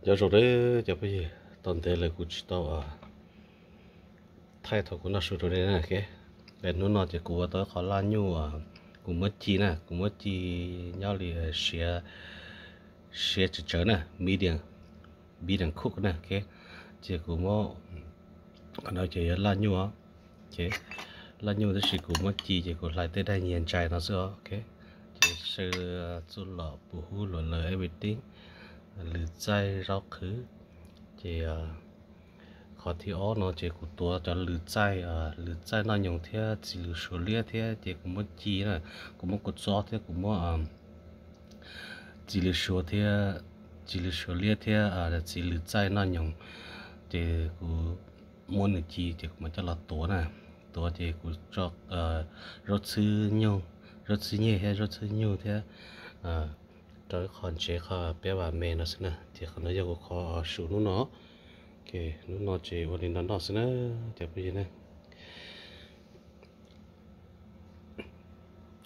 Nyob zoo nawb cov phooj ywg, tau ntev lawm kuv tsis tau thaij thaum kuv noj su rau nej na. Hnub no ces kuv ua tau ib qho laj nyuj, kuv muab ci na, kuv muab ci nyob li siav, siav tsawv tsawv na, medium, medium cook na. Ces kuv muab, qhov no ces yog laj nyuj, laj nyuj tab sis kuv muab ci ces kuv hlais tej daim nyias ntsais no xwb os. Ces saw txuj lom puv hub luam lawm everything, lws txaij zaub qhwv. Ces qhov thib ob no ces kuv tuav cov lws txaij, lws txaij noj nyoos thiab txiv lws suav liab thiab ces kuv muab ci na, kuv muab kua txob thiab kuv muab txiv lws suav thiab, txiv lws suav liab thiab txiv lws txaij noj nyoos. Ces kuv muab nws ci ces kuv mam coj los tuav na. Tuav ces kuv tso zaub txhwb nyuj, zaub txhwb nyeg thiab zaub txhwb nyuj thiab rau ib qho ntsev qhov piab vam me no xwb na. Ces qhov no yog kuv qhov su hnub no. Hnub no ces ua li no noj xwb na cov phooj ywg na.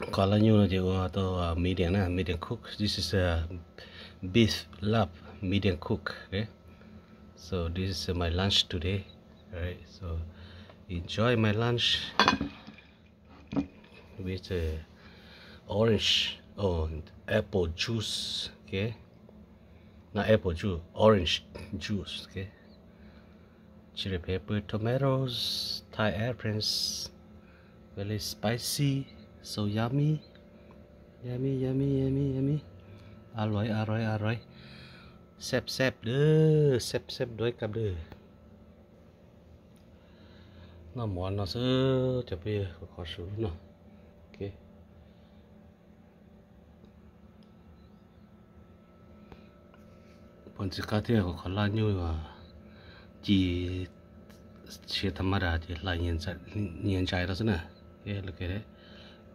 Qhov laj nyuj no ces ua tau medium na, medium cook. This is a beef lap medium cook. So this is my lunch today. Alright, so enjoy my lunch with orange or apple juice. Okay, not apple juice, orange juice. Okay, chili pepper, tomatoes, Thai airplanes, very spicy, so yummy, yummy, yummy, yummy, yummy. อร่อย อร่อย อร่อย. แซ่บ แซ่บ เด้อ แซ่บ แซ่บ ด้วยครับ เด้อ. Noj mov no xwb cov phooj ywg, kuv qhov su no. Pom ntxiv qab thiab, kuv qhov laj nyuj ci siav tha ma das ces hlais nyias ntsais rau xwb na. Look at it.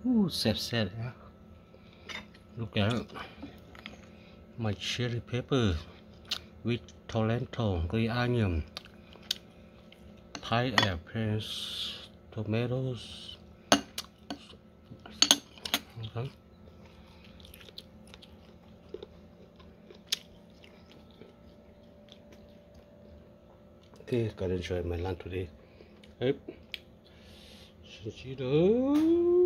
Ooh, แซ่บ แซ่บ. Look at it. My chili pepper with Thai lentil, green onion, Thai airplanes, tomatoes. Okay, gotta enjoy my lunch today. Yep. Sib ntsib dua.